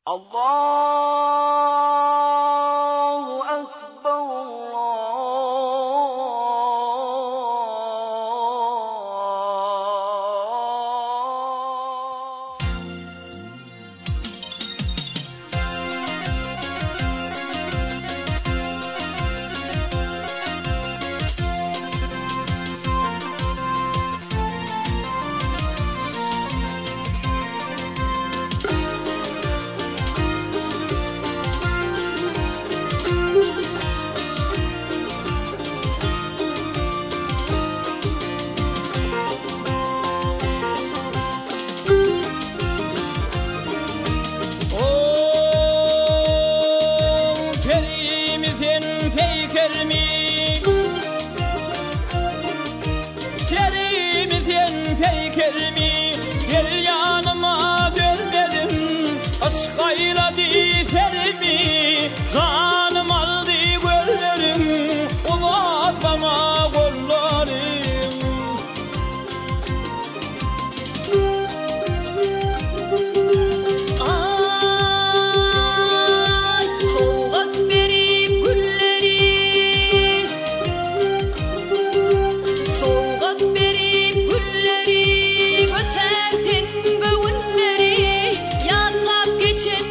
Allahu Ekber Allah. Ow, perimi sen peýkermi? Perimi sen peýkermi? Gel ýanyma dözmedim, Yşk aýlady serimi, Janym aldy gözleriň, Uzat maňa gollaryň. Aý, sowgat berip gülleri, Sowgat berip gülleri, Göter sen göwünleri, Ýatlap geçen.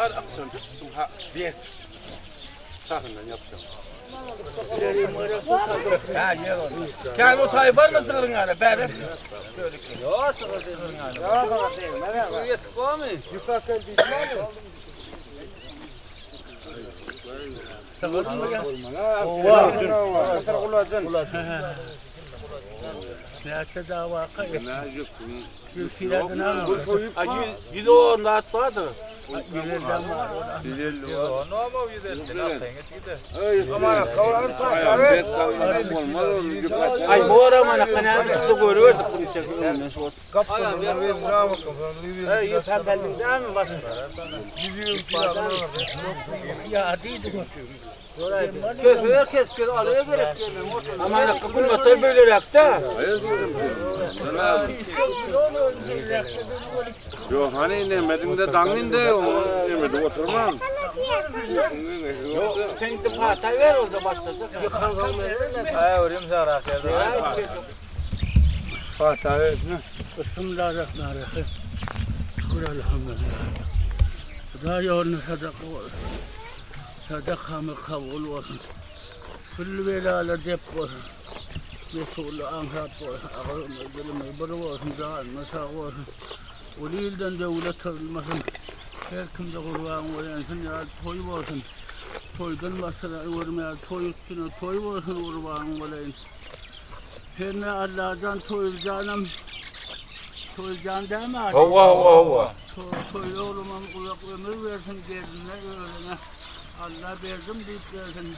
Bar ykjam tutuň ha berk. Şahyndan ýapyşan. Gel bu taý barmy sygryň ýaly bäri. Ýok sygyr sygryň ýaly. Ýetip barmy? Ýuka kel diýdim. Näçe dawaka 110 zat bardyr. Ay bu ara mana kanal tutdu görüverdik bunu çekip şu. Ey sen geldin mi başın? Ya diýdi. Köfeler kes kes alaya gerek Aman hakkı gülmeter böyle rakta. Yok hani inemedin de dangin de onu inemedi oturmam. Yok sen de patay ver orada başladı. Ay orim sarak ya. Patay ver. Bismillahirrahmanirrahim. Şükür elhamdülillah. Hudaý ýolunda sadaka bolsun. Sadakamyz kabul bolsun. Külli belalar dep bolsun. Mesully aňsat bolsun. Agzymyz dilimiz bir bolsun. Janymyz sag bolsun. Uly ilden döwlet syrylmasyn. Her kimde gurban bolansin ýaly toý bolsun. Toýdan başga görmeýär. Toý üstüne toý bolsun gurbanyň bolaýyn. Herne Allajan Toýuljanam Toýuljan dämi ady? Hawa hawa hawa. Toýly oglumam uzak ömür bersin geline özüne. Alla berdim diýip bersin.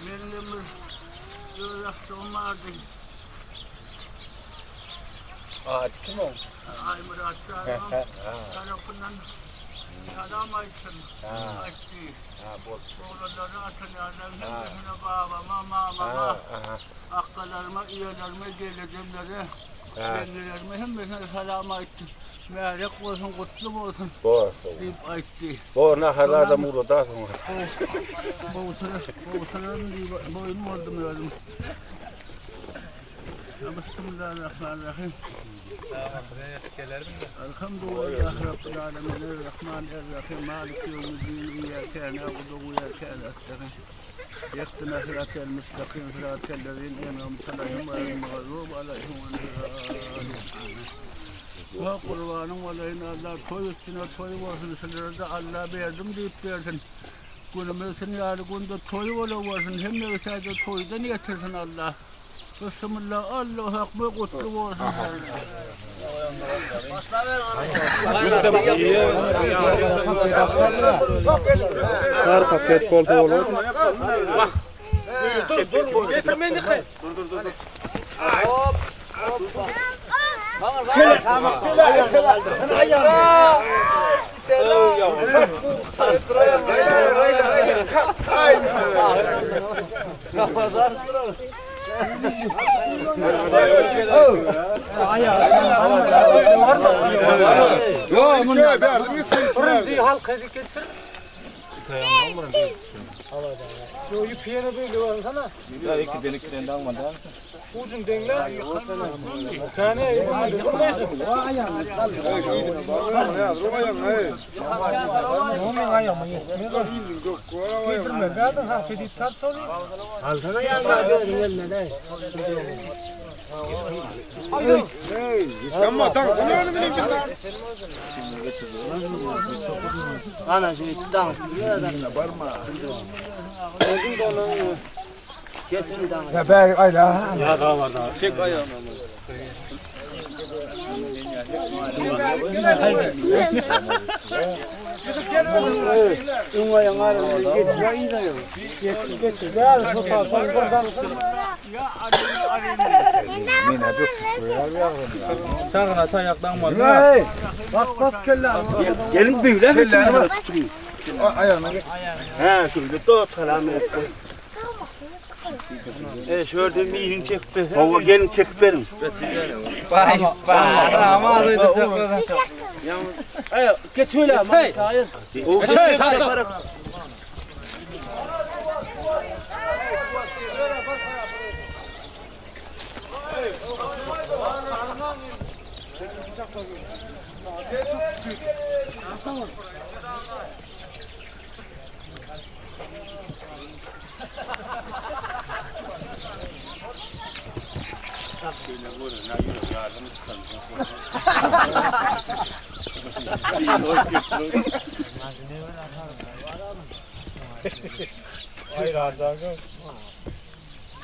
Meniň bir öz akjygym bardy. Ady kim o? Aýmyrat janyň tarapyndan salam aýtsyn. Aýtdy. Oglanlary atanýarlaryň hemmesine babama, mamama, akgalaryma, iýelerime, gelejemlere, ýeňňelerime hemmesine salam aýtdy. Märek bolsun, gutly bolsun diýip aýtdy. Bor naharlar da murada soňra. Gowşurar, gowşuraryn diýip boýun boldum özüm. Bismillahirrahmanirrahim. Elhamdülillahi Rabbil alemin. Errahmanirrahim. Maliki yevmiddin. İyyâke na'budu ve iyyâke nestaîn. İhdina sıratal müstakim sıratal lezîne en'amte aleyhim gayril mağdubi aleyhim veleddâllîn. Wa gurbanyň bolaýyn Allah toý üstüne toý bolsun sizlere-de Allah berdim diýip bersin. Günümizsin ýaly günde toý bolawersin hemme ötäde toýdan ýetirsin Allah. Bismillah Allahu akbar gutly bolsun. Her paket bolsa olur. Dur dur getir meni kay. Dur dur dur. Hop. Yok, verdim gitsin. Birinci halka geçir. Ama tam bunu öyle mi Ana şimdi dans diyor da. Barma. Özün de onun kesin dans. Ya ben ayla. Ya daha var daha. Çek ayağını. Sağına tayaktan var. Bak bak kelle. Gelin büyüler mi? Ayağına geç. He şurada da salam et. E şurada mihin çekip ver. Hava gelin çekip verin. Bay bay. Ama Ay geç öyle ama. Hayır. Geç.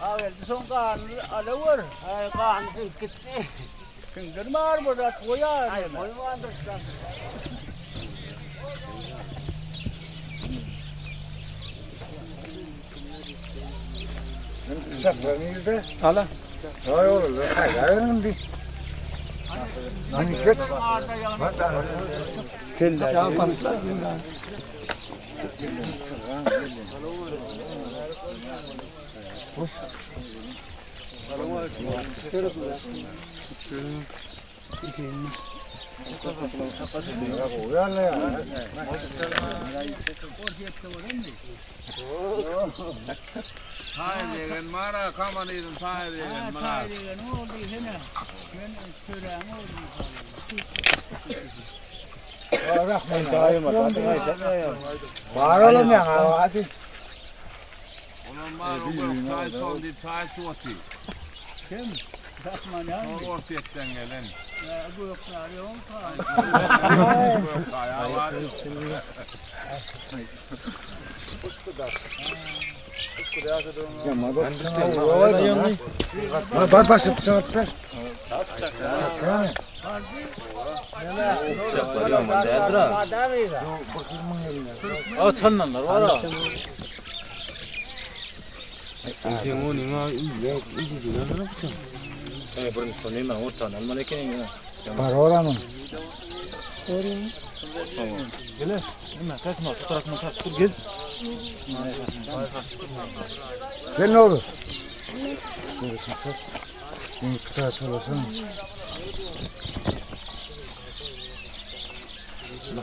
Geldi soň ganyny alawur. Aý gany siňip gitdi. Siňdirmär bu zat goýar. Aý goýmandyr. Bıçaklar nerede? Ala. Ay oğlum, hayır, hayır, bir. Hani geç. Kelle. Pasla. Taý degen mara, kamanydyn taý degen mara. Taý degen ol diýsene. Men töräň oldum. Var oğlum ya, hadi. Onuň bar, o gök taý sol diýip taý suwaty. Kim? Rahman ya. Ol Orsýetden gelen. Ya gökler yok taý. Gök taý abar. Bar basıp bıçak ver. Var oranın. Gel ne olur? Bunu bıçağı çalasana.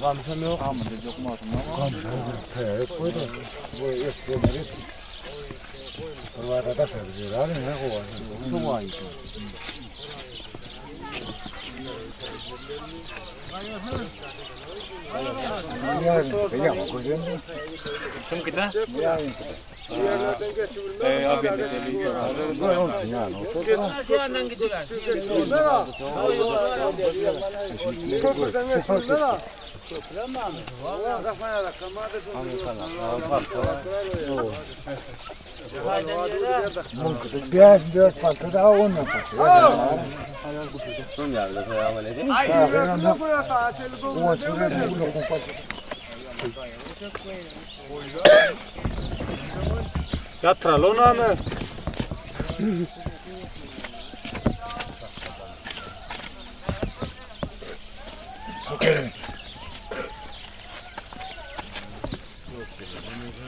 Kamsa yok. Kamsa yok. Bu yok. Bu yok. Bu arada sarıcı. Ne kovarsın? Şu yandan gidiver. Biraz dört parça daha on yapar. Ýatyraly onamy.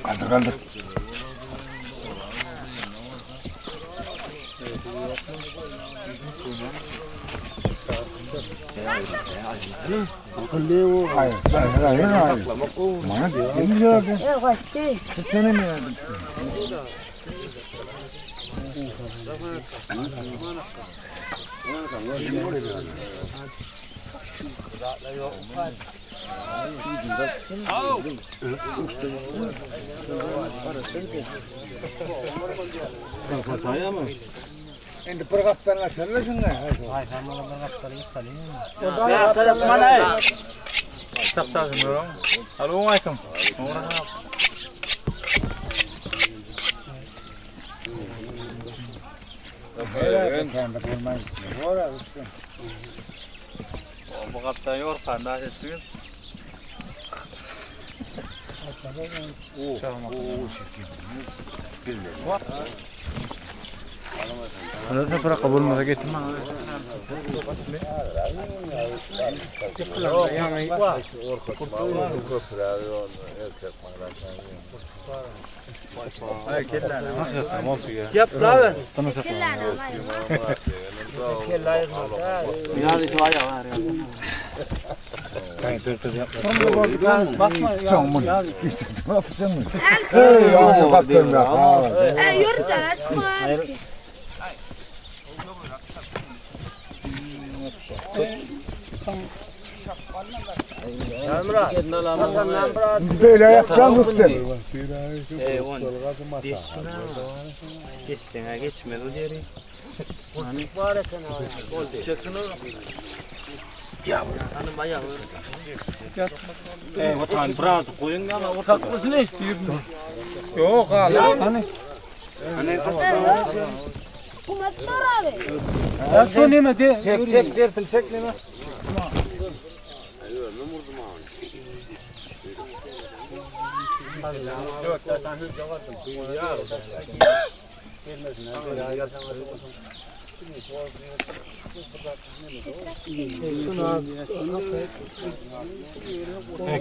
Kaldır kaldır. Hayır, hayır, hayır, hayır. Bana dedim ya. Tutsana ya. Endi bir gapdan açarlar şunlar. Ay sen bana bir gapdan ýykaly. Ya taraf mana. Sak sak bro. Alo aýtym. Ora. Bu gapdan ýorkan da etsin. Hadi bırak bolmasa getirme. Yap lan. Yürüyeceğiz çıkar. Böyle yaptan tuttum. Destine geçmedi o deri. Bar eken Boldy. Çeksin onu. Ya hanım ayağı. Ey vatan biraz koyun ya. Ortakmasını. Yok hala. Hani? Bu matşor abi. Ya şu neme de? Çek çek dertil çek neme.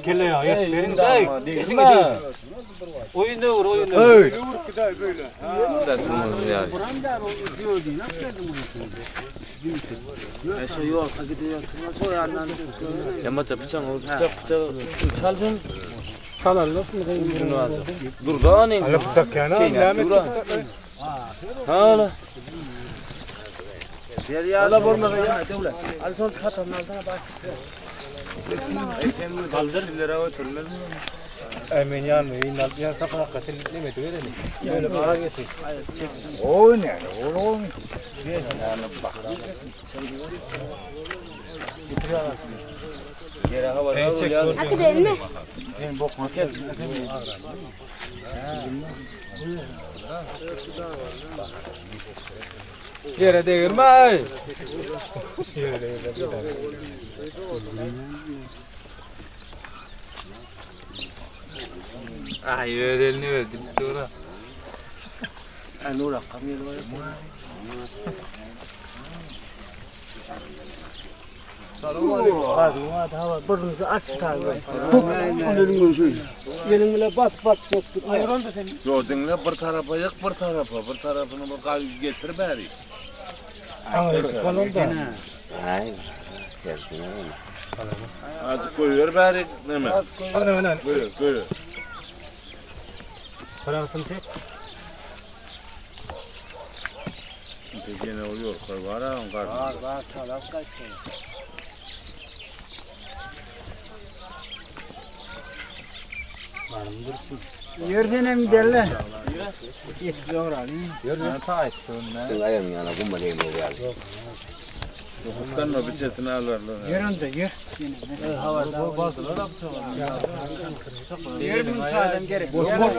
Kelle ya, verin de. Kesin Oyun ne vur, oyun ne vur. Şu yol gidiyor. Yamaca bıçak, bıçak, bıçak. Çalsın. Çalarlasın. Dur da ne? Ala bıçak yani. Lamet bıçak. Hala. Allah bolmasa ya. Al son katanın altına bak. Kaldır. Lira ötürmez mi? Emin yanmıyor. İnal ya sakın katil neme diyor öyle. Öyle bana getir. O ne? O ne? Hadi değil mi? Yere değirme. Ay ödelini ödül dura. Nur akam yeri var. Yo dinle bir tarafa yık bir tarafa. Bir tarafını bir kal getir beri. Azıcık koyuyor beri. Neme? Koyuyor koyuyor. Parasını çek. Peki ne oluyor? Koy var ha onun karnı. Var var çalak kaçtı. Yerden derler. Dokuzdan bir çetini alırlar. Yer onda yer. Yer bunun sağdan gerek. Boş boş.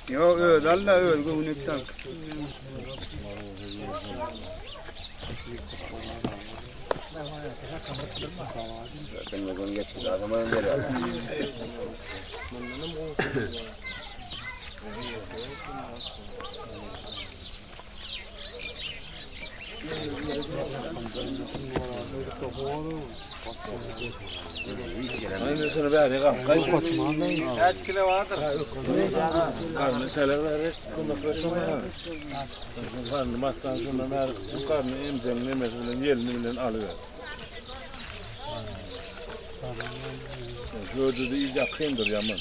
Yok öyle Allah öyle unuttan. Aynısını beri kalk. Kaç kilo vardır? Karnı teler konaklaşma. Karnı mattan sonra mer karnı emzen nemesinden yerini bilen alıver. Şu ödü de iyice kıyımdır yaman.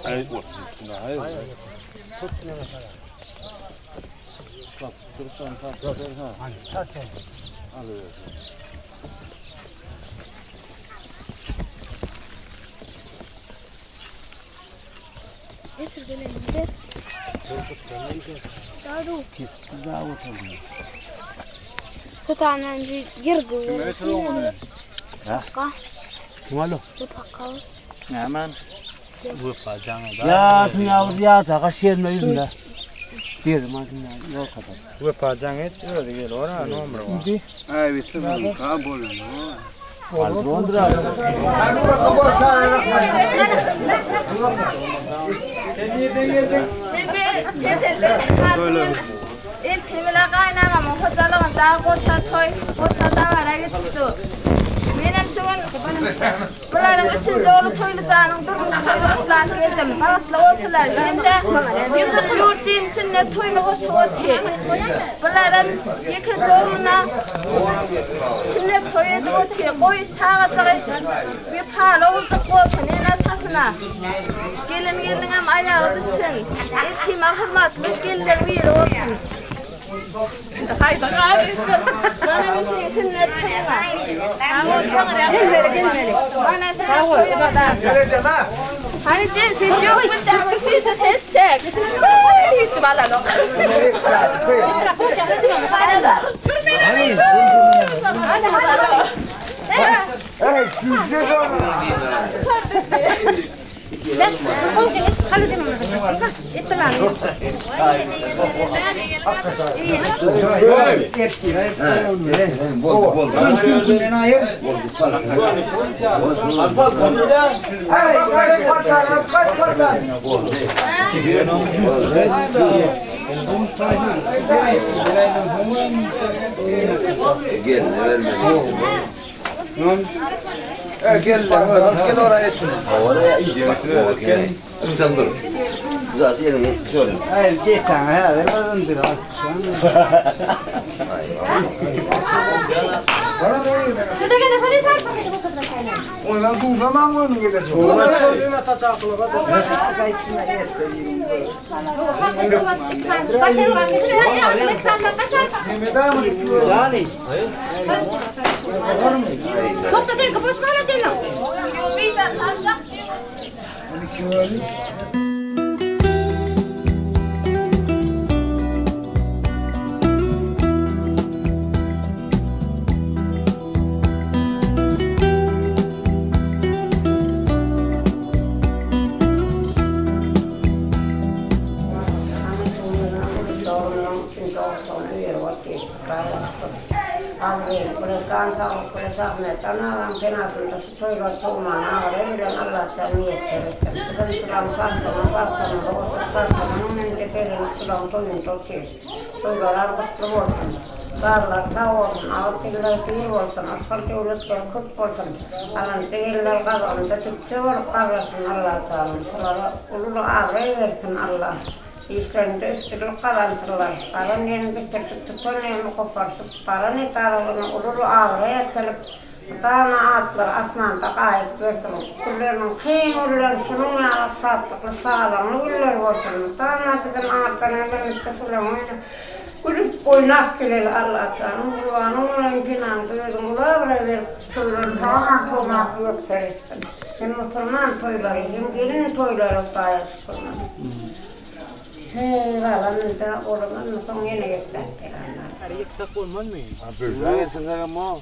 Ay, hayır. Bak, dursan ha. Alıver. Getir gelelim de. Daha da Tutanan girgu. Kim alo? Bu pakal. Hemen. Bu bacağına da. Ya şunu yavru ya çaka şerme yüzünde. Dedim ha şunu yok kadar. Bu bacağına et. Öyle gel ora nomra var. Ay bitti bu. Ka bolun. Ertir bile gaýynanamyň hojalygynda goşa toý, goşa dabara gidipdi. Menem şu gün bularyň üçünji ogly Toýlyjanyň durmuş toýuny gutlap geldim. Bagtly bolsunlar. Hem-de Ýusup Ýurjyň sünnet toýuny goşup otyr. Bularam ýekeje ogluna sünnet toýy edip otyr. Goý, çagajygy wepaly oguljyk bolsun ene-atasyna. Gelen gelniňem aýagy düşsün. Ýetime hyzmatly gelinleriň biri bolsun. Mana seň sünnet toýuňa. Mana seň toýuňa da. Hany Jemşit ýok munda süýji ses çek. Hiç balanok.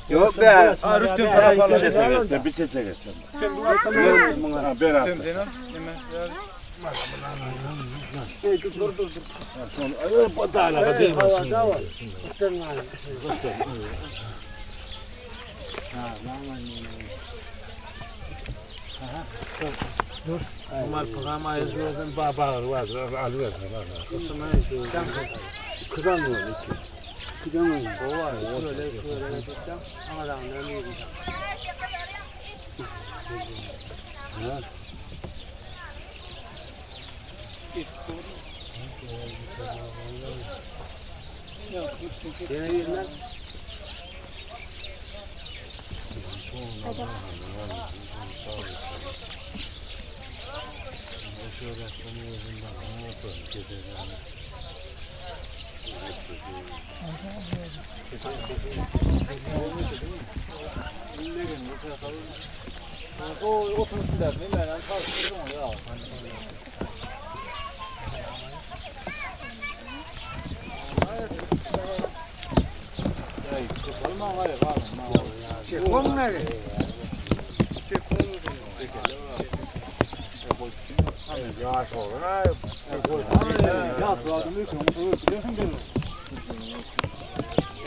Yok be. Rüstüm taraf alır. Bir çete geçsin. Bir çete geçsin.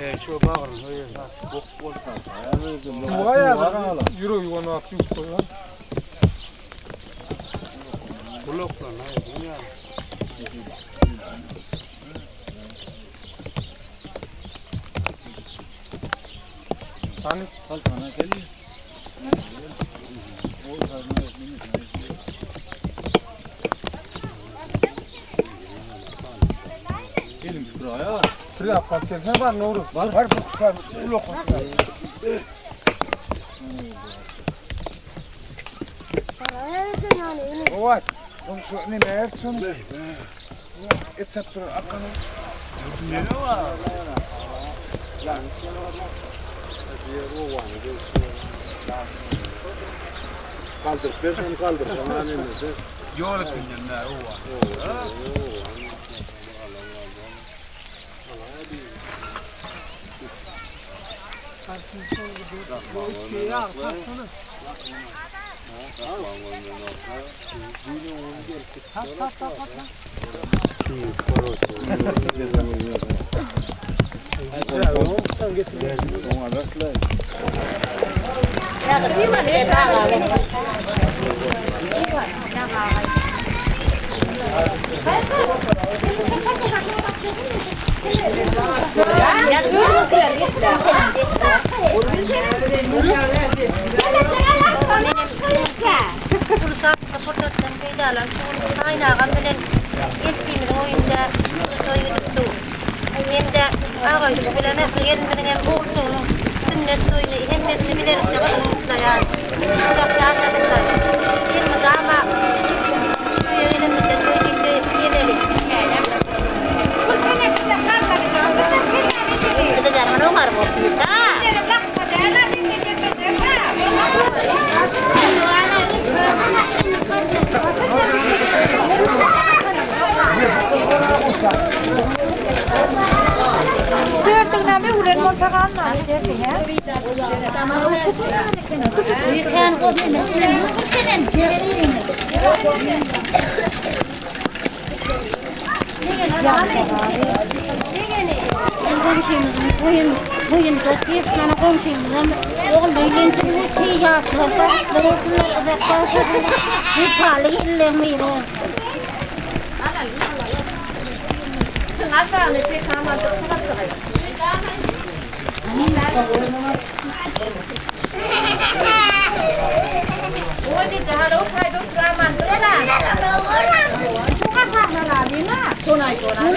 Şu bagryny Bok bolsa. Ýüregi ýuwan wagt ýuwup goýan. Gulaklaryny aýyrdyň ýaly. Hany? Saltana gel. Elim şuraya. Şuraya bak gelsene var ne olur. Var. Var bu kuşlar. Ulak kuşlar. Evet. Şu ne mersin? Et çaptır arkanı. Ne var? Kaldır, ver şunu kaldır. Tamam emir. Yol ettinden ne o var. Fırsattan peýdalan aýnagam bilen eltimiziň oýunda toý gidipdi. Hem-de agaýlyk bilen ähli gelinleriň hem ogulçygynyň sünnet toýuny hemmesini bilelikde gyzyklanýar. Uzak ýaşasynlar. Elmydama toýa gelenimizde toý diýse geleli. Şuň aşagyny çek amandyk şu gapjygy. O diýje halo paýda oturaman durala. Şu aşagyny alyna. Sonay sonay.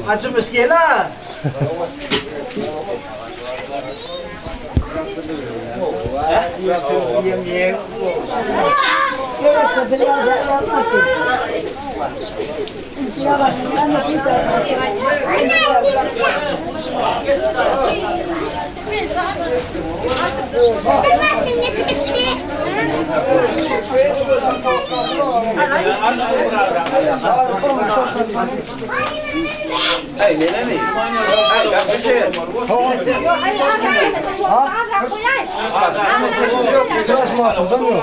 Açılmış gel ha. Hey nene mi? Hey kaçışı. Biraz mı atıldı mı?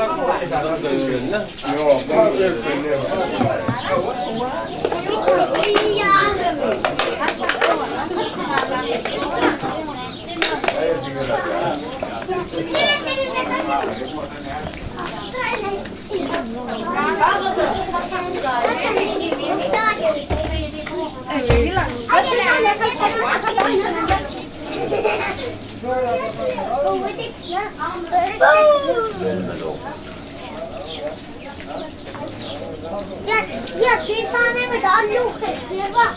Ya bir tane mi daha yok? Bir bak.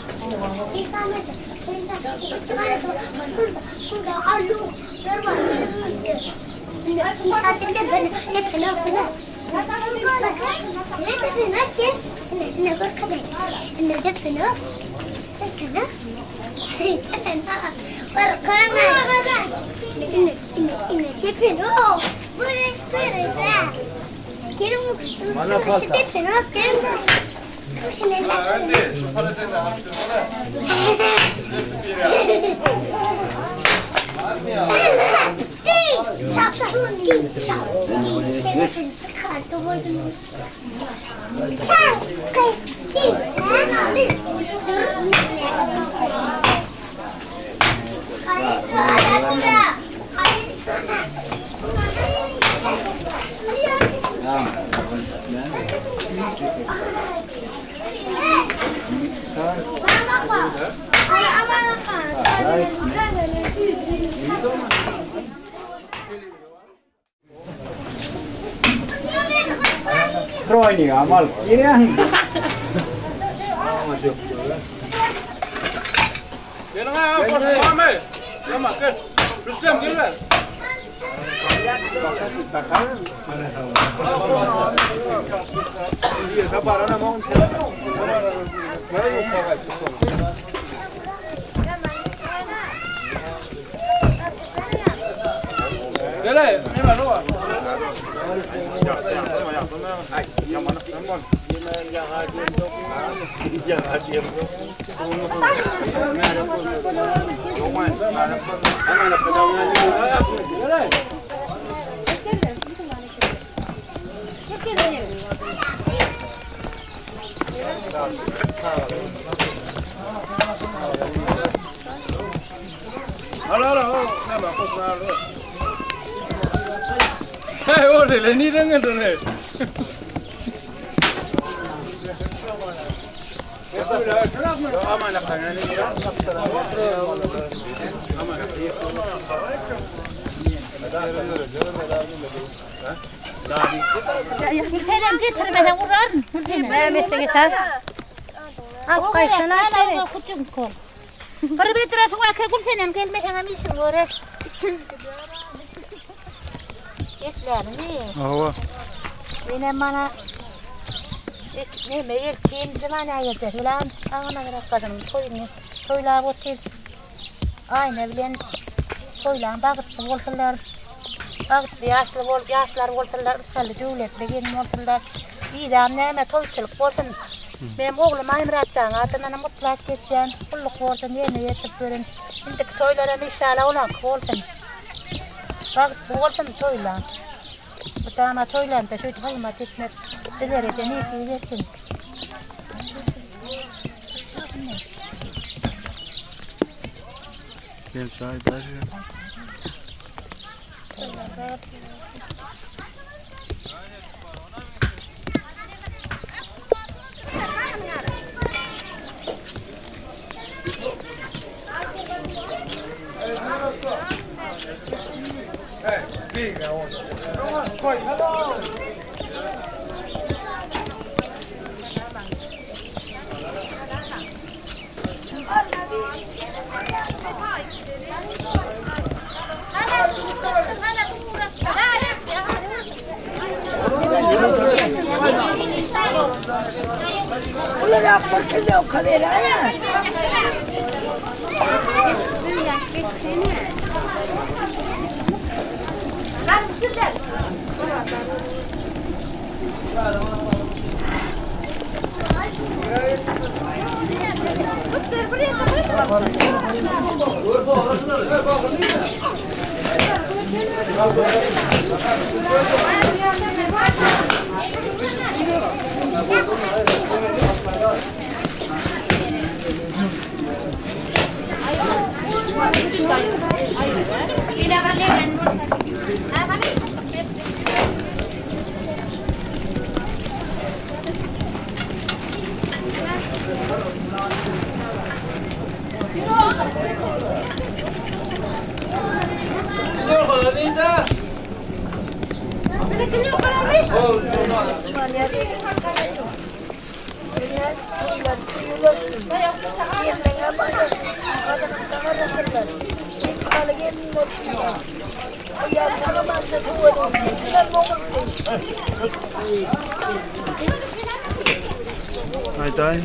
Bir tane de. Bir tane. Bir tane. Şurada. Şurada. Alo. Bir bak. Stroýnigam alyp girýäň. Geliň ha, goşulmamy? Ýama, gel. Rüstem gel ber. Gel ey, neme ro? Al al al, neme goşma al. Hey, o dele nirden geldin hey? Gülsenem getirmesen uraryn. Mehmet getir. Al gaýtsana Bir bedre suw ake Gülsenem gelmesen hem işin görer. Etlerini. Hawa. Menem bana neme erkeğim zamana yedi filan. Ağına gerek kadının toýuny toýlap otyr. Aýna bilen toýlan bagtly bolsunlar. Bagtly ýaşly bol, ýaşlar bolsunlar, ysgaly döwletli gelin bolsunlar. Idam näme toýçulyk bolsun. Menem oglum Aýmyratjan adyndan mutlak geçýän, gulluk bolsun, ýerine ýetirip beren. Indiki toýlara inşallah olanky bolsun. Bagtly bolsun toýlan. Bu dama toýlanda şeýdip hyzmat etmek bizlere de nesip etsin. Gel çay ber. Aýdaýyn.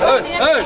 Hey, hey.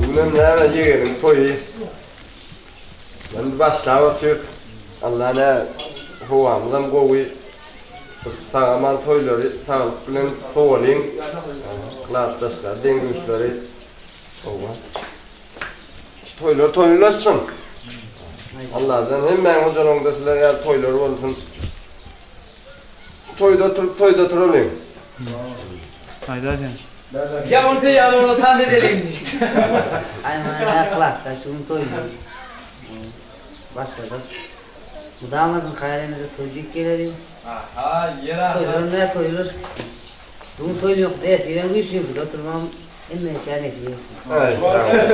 Bu gün näme ýegeniň toýy. Indi başlap otyr. Allah nä howamyzam gowy. Sag-aman toýlary saglyk bilen sowalyň. Klasdaşlar, deň-duşlary. Hawa. Toýlar toýlaşsyn. Allajan hemmäň hojalygyňda sizler ýaly toýlar bolsun. Toýda oturyp toýda turalyň. Aýda sen. Ýa ony peýaly bolan tans edeliň. Aý mana klasda şu gün toýumyz başladyk. Mydama kaýalemizde toý diýip geleliň. Aha ýer Toýlar nä toýlar. Bu gün toý ýok ertirem güýçli oturmam hemme işe nesip etsin.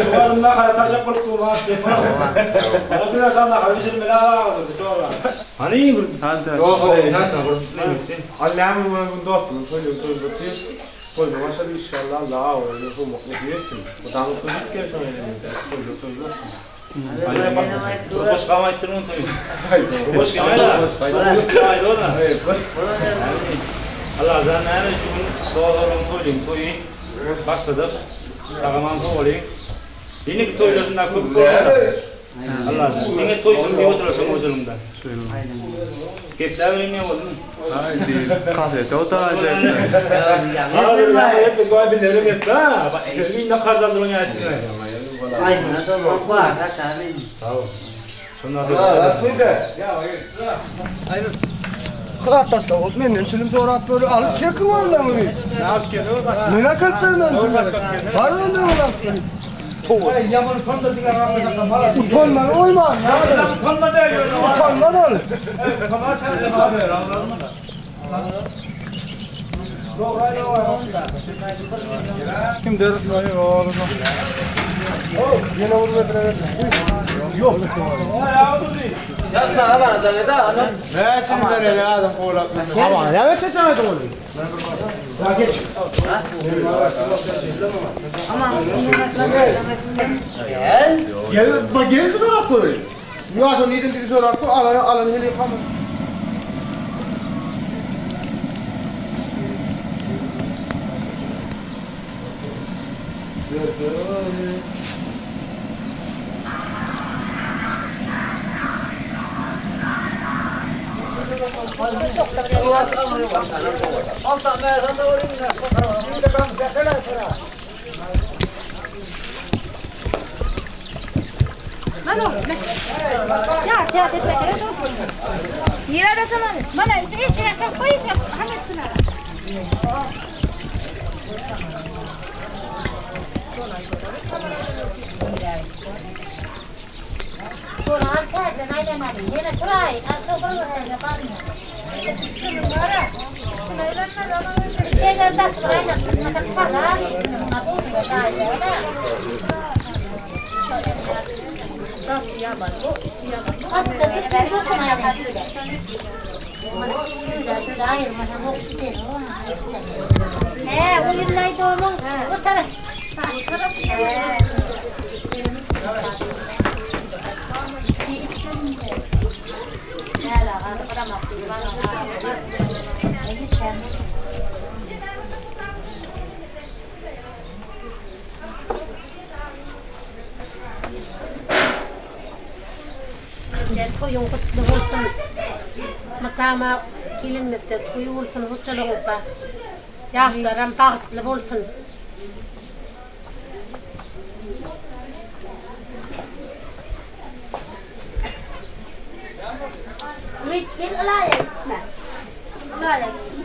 Şu nahara taşap bolup dur ha. Bana bir adam nahara pişirmeli aga şu ara. Hany bir Allah'ım bu dostum toýuny toýlatyp, toýuna başlady inşallah Allah awraýyny sowmak nesip etsin. Bu daňy toýup gel şoňa elimizde. Toýlar toýlasyn. Boş gam aýtdyrmaň toýuny. Boş gam Allajan näme şu gün dostlaryň toýuny toýy başladyk. Sagaman sowalyň. Ýene toýlaşynda köp boldy. Allajan diňe toýçulyk diýip oturarsyň hojalygynda. Gepläberin ne boldumy? Haydi kafede oturacak. Klasdaşlar bolup menden çilim sorap böyle alyp çekin ondan bunu. Ne akıl bermem. Var ondan alıp. Utanma oyma. Utanma diyor. Utanma lan. Kim dersin ayı oğlum. Yine vurma Yok. Ýazma abana janyda ana. Ne çilim verelim adam koğulat. Ama ya çeçene doğru. Ya geç. Gel. Gel bak gel sorak koy. Ya sen neden bir sorak koy alan alan hele yapamam. Nirede saman? Mana içine koy içine hamesine. He, o yıllaydı onun. O taraf. O taraf. Toýuň gutly bolsun. Mydama gelinlikde toý bolsun hojalygyňyzda. Ýaşlaram bagtly bolsun. Ümit gel ylaya gitme. Ylaya gitme.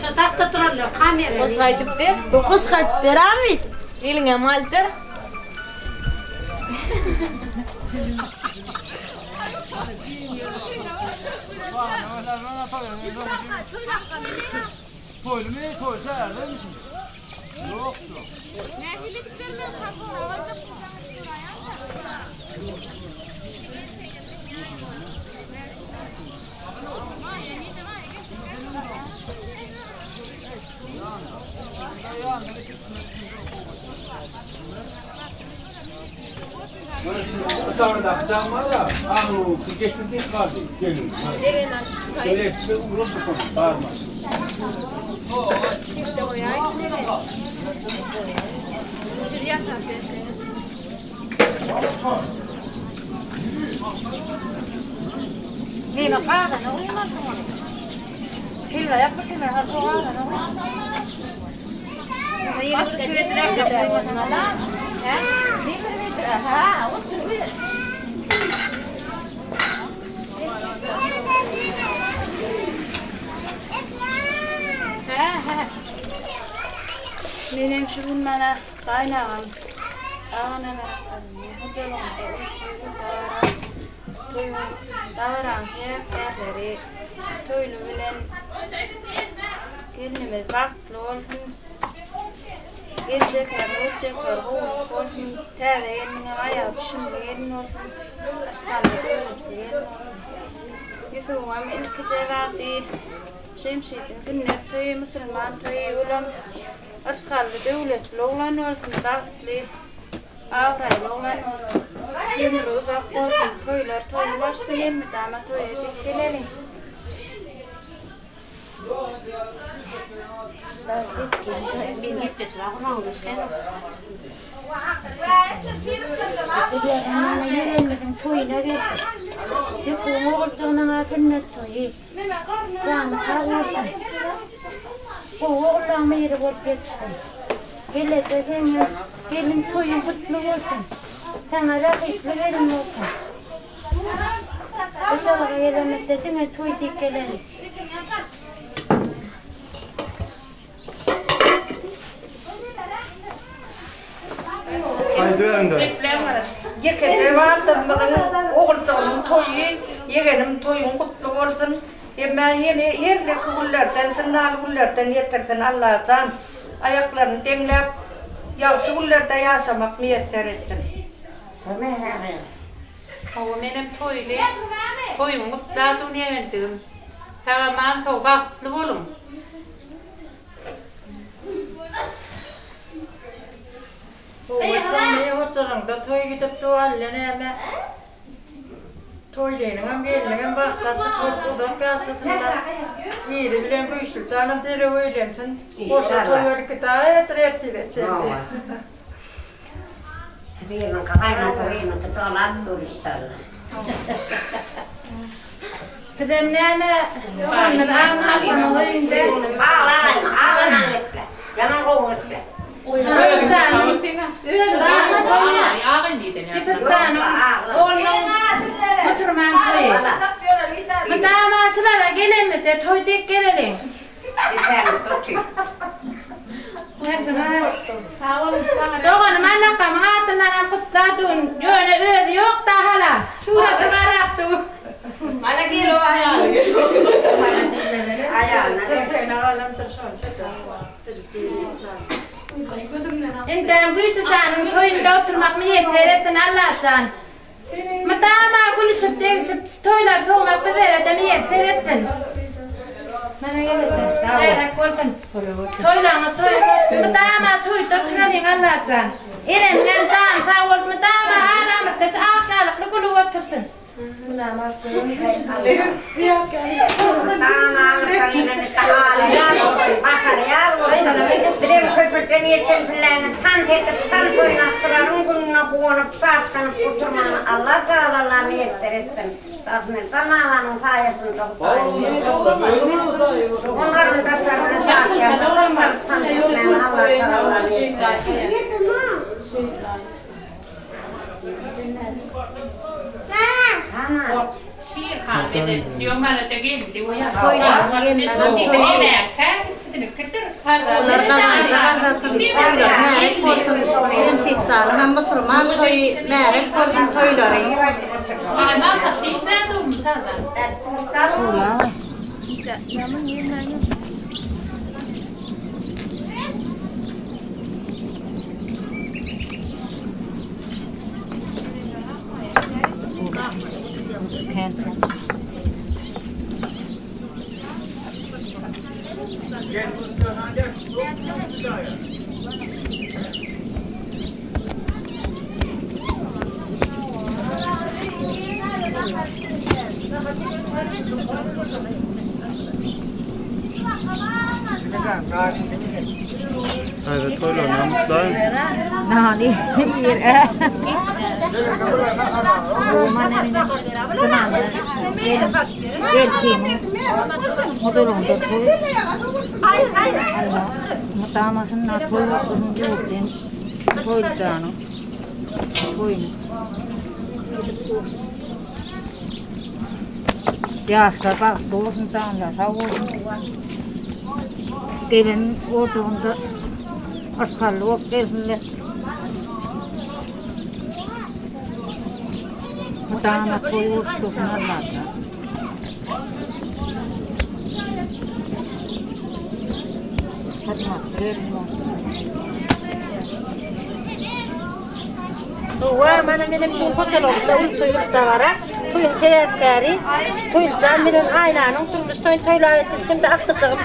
Şu daşda durarlar kamera. Goş gaýdyp ber. Goş gaýdyp ber Amit. Eliňe maldyr. Toýlumy, toýsa ärlermisin? Ýokdur. Nähili bermez Sonra da var ya, ahlu getirdik kaldı. Gelin. Gerekse uğraşma sonra, bağırma. Neme gazana uýmadyň ony. Helwa ýapmasyn, men hazır gazana Menem şu gün mana gaýnagam agana hojalygynda toýuň dabaraň sebäpkärleri toýly bilen gelinimiz bagtly bolsun. Geljekler, ötjekler gowulyk bolsun. Täze geliniň aýagy düşümli gelin bolsun. Yrsgally döwletli gelin bolsun. Ýusubyňam ilki jezasy Şemşidiň sünnet toýy, musulman toýy, olam yrsgally döwletli oglan bolsun, bagtly, abraýly oglan bolsun. Ömri uzak bolsun, toýlar toýly bolsun, elmydama toý edip geleliň. Ýegenimiziň toýuna geldik. Ýusubyň oguljygynyň sünnet toýy. Jany sag bolsun. Gowy ogullaň biri bolup ýetişsin. Gelejek heňňam gelin toýuň gutly bolsun. Saňa rahyply gelin bolsun. Hojalyga gelenimizde diňe toý diýip geleli. Ýekeje baldyrymyzyň oguljygynyň toýy, ýegenim toýuň gutly bolsun. Emma ýene herneki günlerden şundaly günlerden ýetirsin Allajan. Aýaklaryny deňläp, ýagşy günlerde ýaşamak miýesser etsin. Hawa menem toýly toýuňy gutladym ýegenjigim. Sag-aman sag bagtly boluň. Hawa jemile hojalygyňda toý gidip dur alla näme. Toýlynyňam, gelniňem bagty açyk bolup uzak ýaşasynlar. Iri bilen güýçli janam derrew öýlensin. Goşa toý bolup gidäýedir ertire çenli. Biriniňki gaýnata, biriniňki dolap dur inşallah. Bizem näme oglumyz Agnalynyň öýünde. Aglamaýma, aglaman geple. Ýaman gowy geple. Ýusupjanyň oglunyň musurman toýy. Mydama şulara gelenimizde toý dek geleliň. Doganym Allakamyň adyndanam gutladyn. Ýöne özi ýok-da hala. Suraty garap dur. Mana gel o aýaly. Indem güýçli janyň toýunda oturmak miýesser etsin Allajan. Mydama gülüşip degişip şu toýlary sowmak bizlerede miýesser etsin. Mana gelejek. Mübärek bolsun. Toýlaryňyz toý bolsun. Mydama toýda oturalyň Allajan. Enemgem jany sag bolup mydama aramyzda şu ak ýalykly gülüp otursyn. Bizem köpürden geçen pilläni tans edip, tans oýnap, şularyň gününe guwanyp, şatlanyp oturmany Allah Tagala miýesser etsin. Rahmetdan aganyň saýasynda Hudaýym dogan garyndaşlaryna şat ýaşadyp, tans tans etmäni Allah Tagala miýesser etsin. Jemşitzalyňam musulman toýy märek bolsun toýlary. Täze toýlaryny gutlaýyn. Nany ýer. Hojalygynda toý. Mydamasyna toý bolsun ýurtyn. Toýjanyň toýuny. Ýaşlar bagtly bolsun, janlary sag bolsun. Gelen ojagynda yrsgally bolup gelsinler. Mydama toý bolup dursun Allajan. Hyzmatly gelin bolsun. Hawa, mana menem şu hojalygymda uly toýluk dabara, toýuň sebäpkäri Toýlyjan bilen Aýnanyň durmuş toýuny toýlap etdik hem-de agtyjagym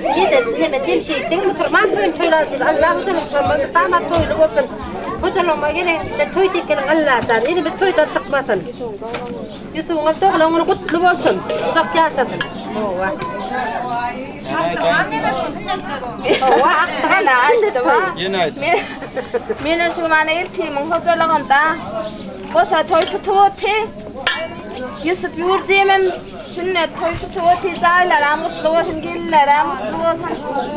Ejesi neme Jemşitdiň musurman toýuny toýlap etdik. Allah hojalyklarymyz mydama toýly bolsun. Hojalygyma gelenimizde toý dikeliň Allajan, elimiz toýdan çykmasyn. Ýusubyňam doglan güni gutly bolsun. Uzak ýaşasyn. Hawa. Hawa, akdygan Ýene aýt. Menen şu mana eltimiň hojalygynda goşa toý tutup oty. Ýusup Ýurjemem sünnet toý tutup oty. Jaýlaram gutly bolsun, gelinlerem gutly bolsun.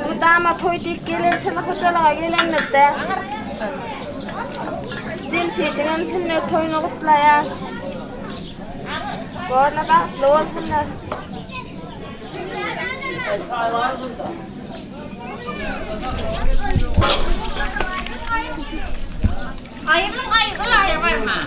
Mydama toý diýip gelen şol hojalyga gelenimizde. Jemşidiňem sünnet toýuny gutlaýar. Borla bagtly bolsunlar. Aýrylyň aýryl aýa barma.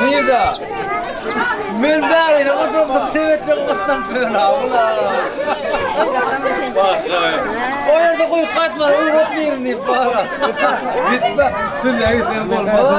Nida. Men bäri oturyp sebetçe gutdan pöla ula. O ýerde goýup gaýtma, ugrap birini diýip bara. Gitme, dünýä gitsen bolmaz.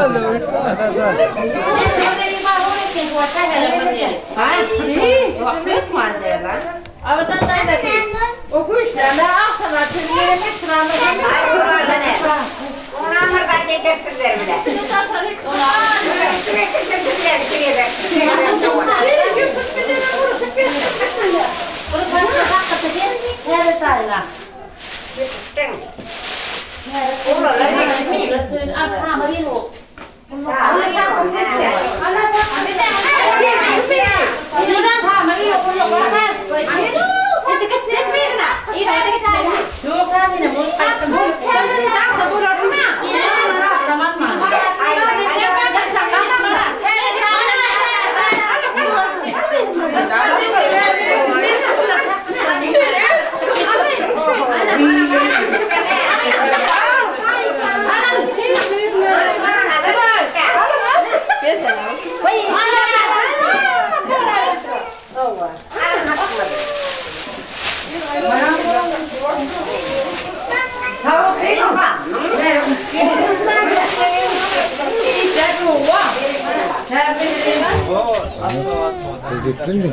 Gittin mi?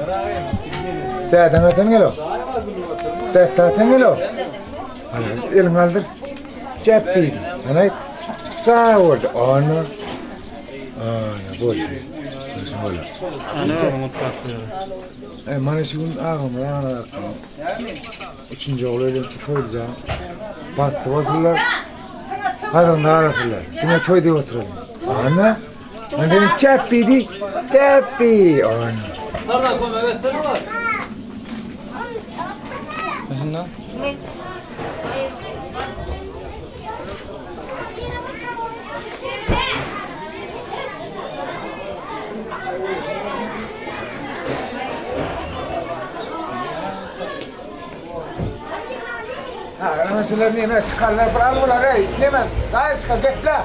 Däden haçan gel o? Dädde haçan gel o? Elini aldyr. Cep diýdi. Ana sag boldy. Ana. Ana boldy. Boldy. E, mana şu gün agam ana. Üçünji ogly öýlenip toýlyja. Bagtly bolsunlar. Gazandy arasynlar. Diňe toý diýip oturalım. Ana. Ana dedim çep diýdi. Çep diý. Ana. Sardar kömek etsene bar. Şunda. Ha, mesela neme çıkarlar, bir al bular, ey, neme, daýy çıkar, geple,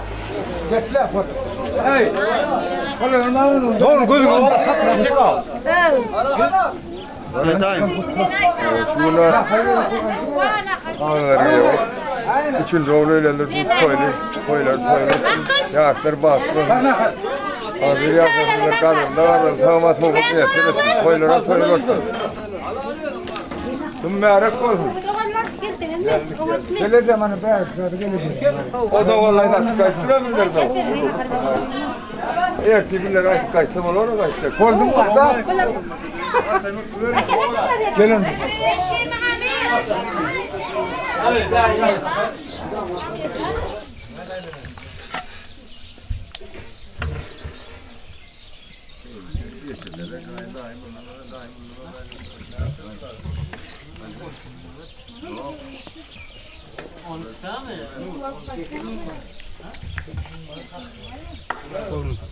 geple, bot. Ey, Doğru gözüň Üçünji ogly öýlendir, bu toýly, toýlar toýly. Ýaşlar bagtly. Hazir ýaşlar gadyrda galan, sag sowuk nesip etsin. Toýlara toý bolsun. Mübarek bolsun. Geleceğim hani belki, geleceğim. O da vallahi nasip gaýtdyr ömürler de. Ertesi günler aýtyp gaýtsam olar gaýtjak. Boldum da. Gelin.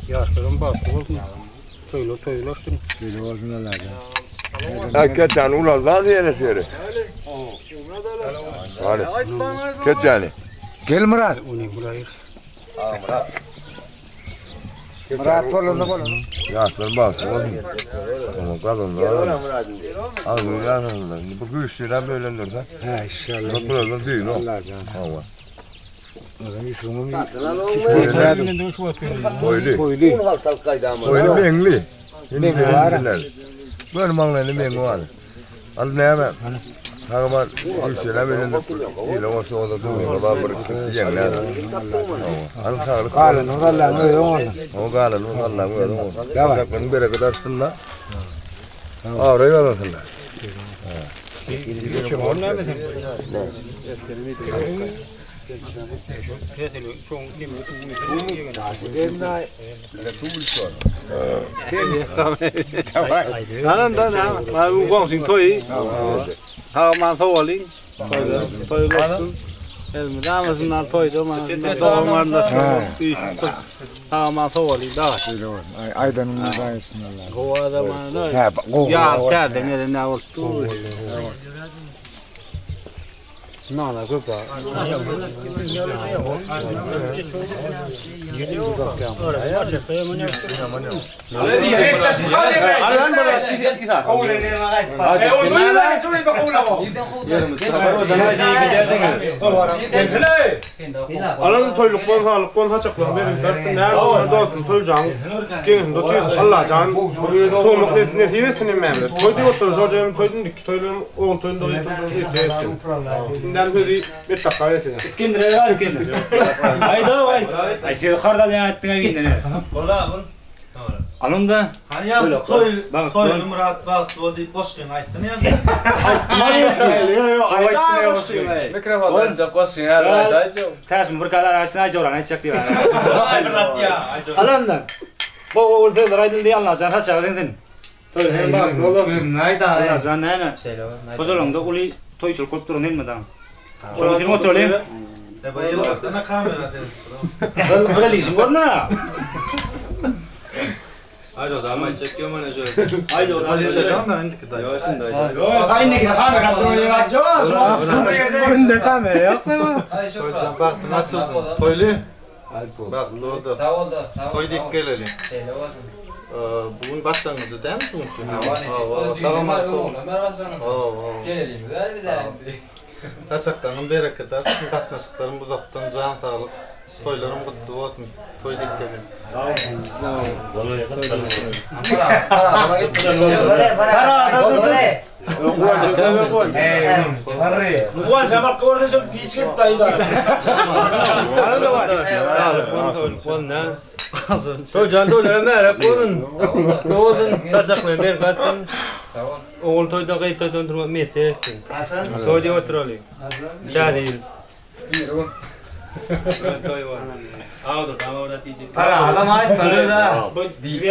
Ýaşlaryň bagtly bolsun. Toýlar toýlar olsun. Şeýle bolsun Allah'ım. Ha keçen ulallar ýere şere. Hadi. Keçeni. Gel Murat. Murat bolunu bolunu. Ýaşlar bagtly bolsun. Oňa gazanlar. Al ýaşlar. Bu güýçlüler bölendirse. Ha inşallah. Bu bulardan değil o. Allah'ım. Hawa. Adam Yusuf'un Toýly. Toýly. Toýly meňli. Meňli var. Böyle maňlaýynda meňli var. Al näme? Hagman güýçlüler bölendir. Ile bolsa o da duýma bar bir ýeňler. Al saglyk. Galany Allah'ın özi olsun. O galany Allah'ın özi olsun. Tamam. Saklaryň bereket artsynlar. Awray gazansynlar. Anam da näme? Bu goňşyň toýy. Sag-aman sowalyň. Toýda toý bolsun. Elmydama şundan toýda mana dogan garyndaşlar bolup üýşüp sag-aman sowalyň da. Şeýle bolsun. Aýdanyňy aýtsyn Allah. Gowy adam ana. Hä, gowy. Ýa, täzeden gelen näme bolup dur. Nana köp bar. Alan toýluk bol, saglyk bol, saçaklaryň bereket bersin. Näme bolsa dostum toýjaň geňeşinde otyrys. Allajan sowmak nesip etsin hemmämize. Toý diýip oturys, şol hem toý diýdik. Toýlaryň ogul toýunda gyz toýunda nesip etsin. Indem sözi Betdakga geçeýin. Iskendere bar Iskender. Aýda aý. Aý sözi hardal ýa aýtdyň aý indi. Bola bul. Alynda. Hany ýa toý toý Myrat bagtly bol diýip goşgyny aýtdyň ýa. Aýtdym aý. Ýok ýok aýdaý goşgyny. Mikrofon aljak goşgyny häzir aýdaýjak. Täşim bir kadar aýtsyn aý joran aýtjak diýip. Aý bir zat diýä. Alynda. Gowy gowy sözler aýdyldy Allajan saçagy siňsin. Toý hem bagtly bolar. Allajan näme? Şeýle bolsun. Hojalygyňda uly toýçulyk bolup duran elmydam. Şonuň üçin oturalyň. Bir ýylgyrsana kamera seredip duran. Bir el işiň görme. Aýda odam aýtjak ýok mana şo. Aýda odam aýtjak indiki daýy. Ýok şunda. Ýok, indiki kamera duran ýok. Indi kamera ýok. Toýjan bagtyň açylsyn. Toýly. Bagtly boldy. Sag bol dost, sag bol. Toý diýip geleli. Şeýle bolsun. Bu gün başlangyjy dälmi şu gün? Hawa, nesip bolsa. Sag-aman Sag bol. Gelelimiz bar bize indi. Saçaklaryň bereket artsyn, gatnaşyklaryň uzakdan jan saglyk, toýlaryň gutly bolsun, toý diýip geleli. Toýjan toýlara märäk bolun. Dowodun, saçaklaryň bereket artsyn. Ogul toýdan, gyz toýdan durmak miýesser etsin. Toý diýip oturaly. Täze ýyl. Toý bor. Awda tam awda diýjek. Para adam aýtmaly da. Bu diýip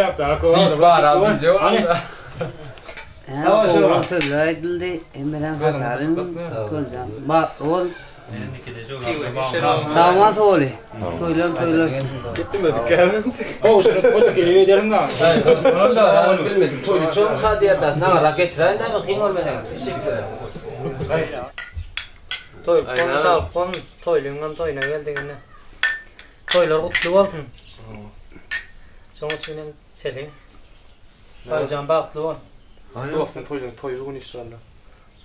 Hä, oglan sözler aýdyldy, hemmeler hasaryň Köljan. Ba, ol Damat ogly. Toýlan toýlaşdy. Gitmedik gämi. Gowşuryp otur gelip ederin da. Bilmedim. Toýly çoň ha diýerler. Nagarrak geçiräýin dämi kyn görmeseňiz. Işikde. Toý bolsun, toýlyňam toýuna geldik ine. Toýlar gutly bolsun. Şoň üçin hem seliň. Toýjan bagtly bol. Dostum toýlaň toýy bu gün inşallah.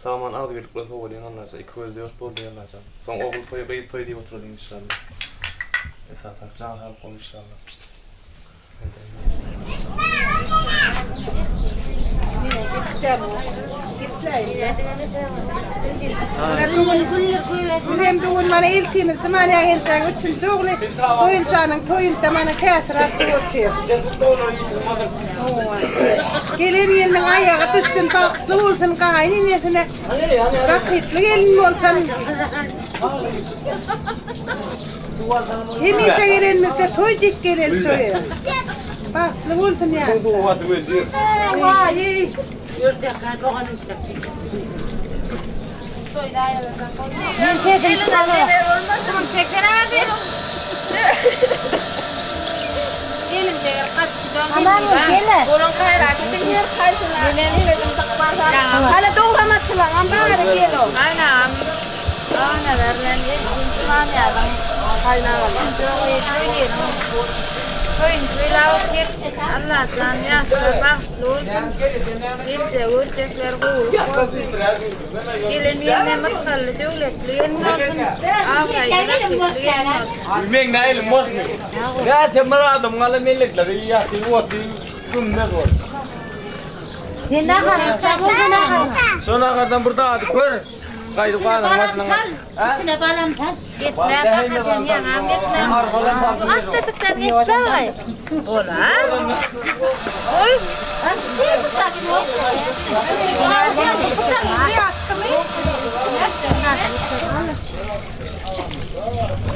Saman agzybirlik bilen sowalyň Allajan iki göz dört boldy Allajan. Soň ogul toýy gyz toýy diýip oturalyň inşallah. Esasan jan saglyk bol inşallah. Bizem bu gün mana ilkimiz Jumaniýa geljegiň üçünji ogly Toýuljanyň toýunda mana käsir atyp otyr. Gelen gelniň aýagy düşsün, bagtly bolsun, gaýyn enesine bakytly gelin bolsun. Hemişe gelenimizde toý diýip geleli şo ýere. Bagtly bolsun ýaşlar. Hany dogramaçylaňam bary gel-ow. Agalar bilen ilkinji manýalyň üçünji ogly Toýlynyň toýuny toýlap otyr. Allajan ýaşlar bagtly bolsun. Geljegi görjekler gowulyk bolsun. Gelen gelinem ysgally döwletli gelin bolsun. Abraýly rehmetli gelin bolsun. Meň nälim boşmy? Näçe myradym gala mellekleri ýatyp otyr gümmez bolup. Sen naharyň Şo nahardan bir dady gör. Gaýdyp galan başynyň. Içine balam sal. Geplä bahajan ýaňam geplä. Atdajykdan geplä gaý. Bola. Ol.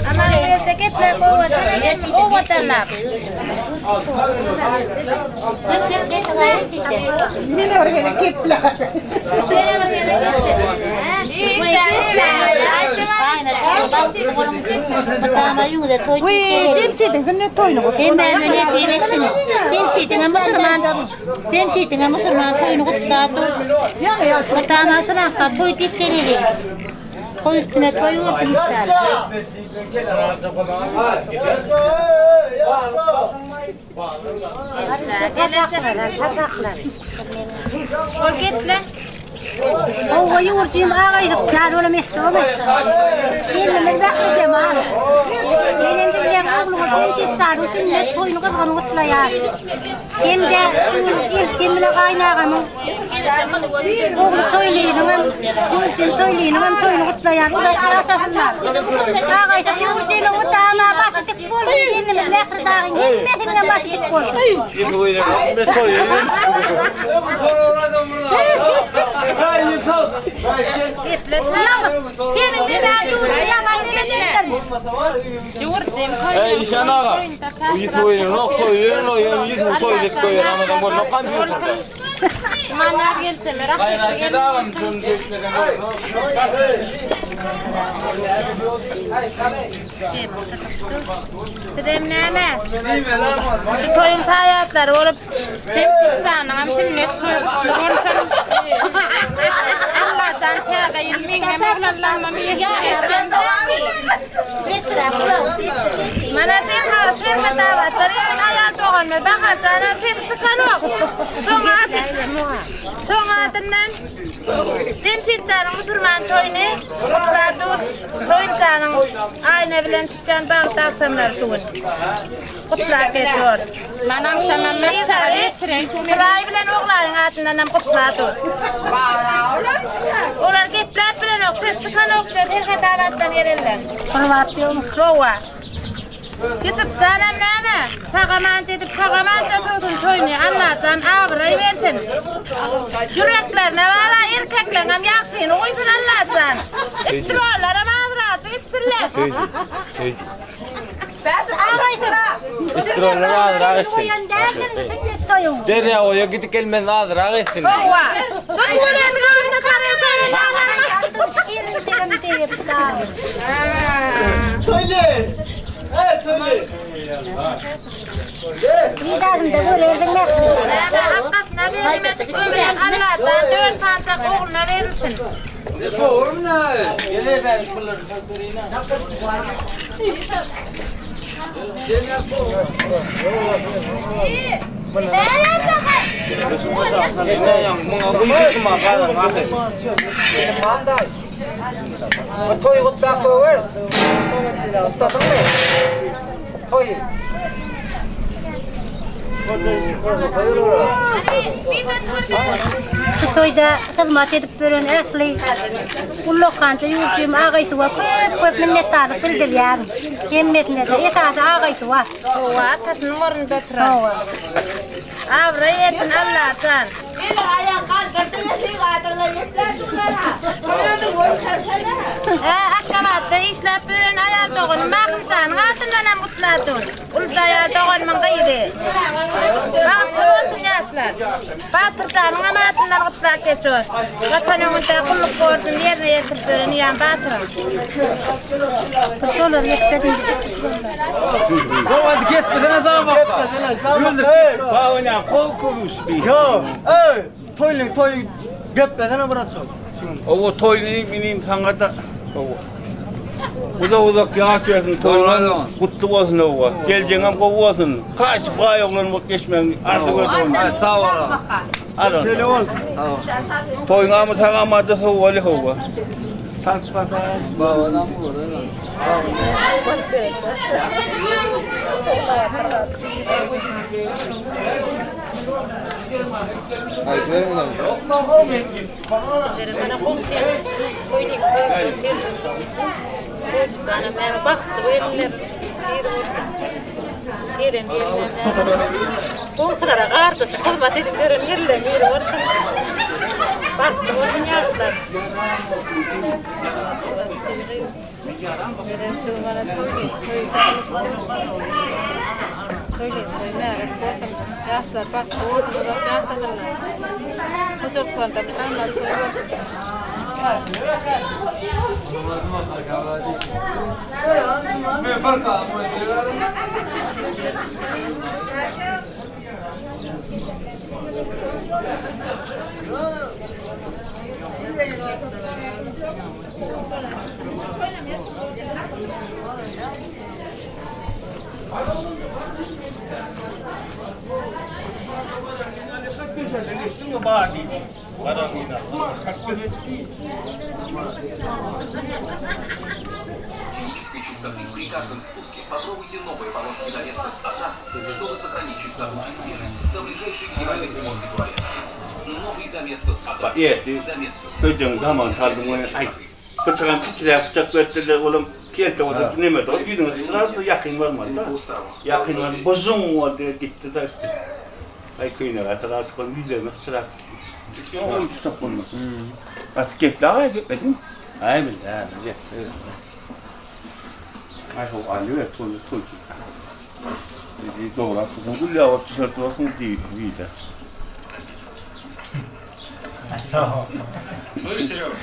Aman geljek gepläp owadan owadanlap. Ýene bir gezek geple. Ýene bir gezek Wiý, Jemşidiň sünnet toýuny gutla. Hemmämize nesip etsin. Jemşidiňe musurman, Jemşidiňe musurman toýuny gutlap dur. Mydama şunaka toý diýip geleli. Toý üstüne toý bolsun inşallah. Ol geple. Howwa ýurjum agaýdyk jan olam eşdibem aýtsa. Gelnimiz Mähri Jemal. Men hem bilýän ogluňyz Jemşit janyň sünnet toýuny gyzgyn gutlaýar. Hem-de şu gün eltim bile gaýynagamyň ogly Toýlynyňam, Ýurjum Toýlynyňam toýuny gutlaýar. Uzak ýaşasynlar. Agaýdyk ýurjumyň mydama başy dik bolsun, gelnimiz Mähri dagyň hemmesiniňem başy dik bolsun. Seniň näme ýurjum ýaman neme diýipdir? Ey Işan aga. Bu Ýusuf oýnanok, toý oýnanok, ýöne Ýusuf toý diýip goýar, Ramazan bolmak kompýuterde. Manar gelse merak Gaýrat agam şony çekmeden bolmaz. Bizem näme? Şu toýuň şaýatlary bolup, Jemşit janyňam sünnet toýy gutly bolsun. Allajan täze ýyl meňem oglanlarymam ýetsin etsin. Mana sen ha serhet abatlar ýa aýal doganymyz Bahar jana sesi çykanok. Şoň ady Şoň adyndan Jemşit janyň musurman toýuny gutlap dur. Toýly janyň Aýna bilen tutýan bagtly agşamlary şu gün. Gutlap geçiyor. Man agşamam Suraý bilen oglanyň adyndanam gutlap dur. Olar gepläp bilenok, ses çykanok diýip Serhet abatdan gelenler. Hawa. Ýusup janam näme? Sagamança edip sagamança sowsun toýuny Allajan abraý bersin. Ýüreklerine bara erkekleňem ýagşyny guýsun Allajan. Istrollaram azrajyk istirler. Istroller azrak etsin. Derýa oýa gidip gelmez azrak etsin. Hawa. Şol tüwelemiň agzyna tarelkany nanlaryň. Didarynda görerdiň mähri. Näme arkasyna berilmedik ömrem Allajan dört sanjak ogluna berilsin. Toý gutlap goýber. Gutladyňmy? Toý. Şu toýda hyzmat edip beren ähli ullakança ýurtjym Agaýsuwa köp-köp minnetdarlyk bildirýärin. Hemmesine-de, esasy Agaýsuwa. Hawa, atasynyň ornunda oturan. Hawa. Abraý bersin Allajan. Hä, Aşgabatda işläp ýören aýal doganym Mahymjanyň adyndanam gutladym. Uljaýar doganymyň gyzy. Bagtly bolsun ýaşlar. Batyrjanyňam adyndan gutlap geçiyoruz. Watan öňünde gulluk borjuny ýerine ýetirip ýören Ýan Batyryň. Şolar ýetmedi. Hadi gitmesene sana bak. Ey, bagyna kol köwüş bi. Yo, ey, toýly toý geplesene bratçok. Owo toýly minim saňa da. Owo. Uzak uzak ýaş bersin toýlar gutly bolsun owo. Geljeňem gowy bolsun. Kaç baý oglan bolup geçmegiň arzuw ediyorum. Ay sag ol. Al. Şeýle bol. Toýuňamy sagamada sowgaly howa. Babadan bu. Goňşulara gardaşy hyzmat edip ýören ýerleň biri bolsun. Bagtly bolsun ýaşlar. Toýly toý märek bolsun. Ýaşlar bagtly bolsun, uzak ýaşasynlar. Hojalyklarda mydama toý bolsun. Химической чистоты при каждом спуске. Попробуйте новые полоски Доместос Атакс, чтобы сохранить чистоту и свежесть до ближайшей генеральной уборки туалета. Новый Доместос Атакс. Доместос. Söýjeň zaman saldyň we aý. Pyçagam kiçiräk pyçak berdiler, olam kelte bolsa neme de ýüzüňe syçrardy, ýakyn bolmady-da. Ýakyn boldy, buzuň boldy, gitdi-de. Aý köýnek atar azjyk ol ýüzlerime syçrap gitdi. Ol pyçak bolmasa. Gaty gepli agaý geplediň. Aý bilýän, gepli. Aý how alyber toý toý. Dograp dursun, gül ýagyp düşer dursun diýdi. Слышь, Серега,